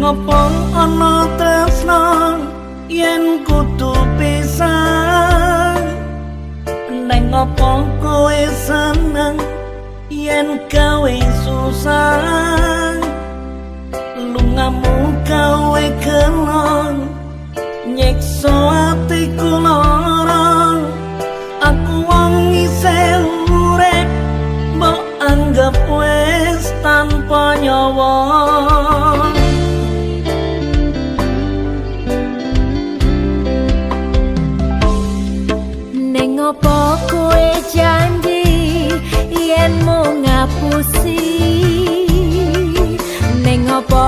Neng opo ana tresno yen kudu pisah? Neng opo kowe seneng yen gawe susah? Lungamu gawe kelon, nyiksa atiku lara. Aku wong isih urip, mbok anggap wis tanpa nyawa. Ning opo kowe janji yen mung ngapusi? Ning opo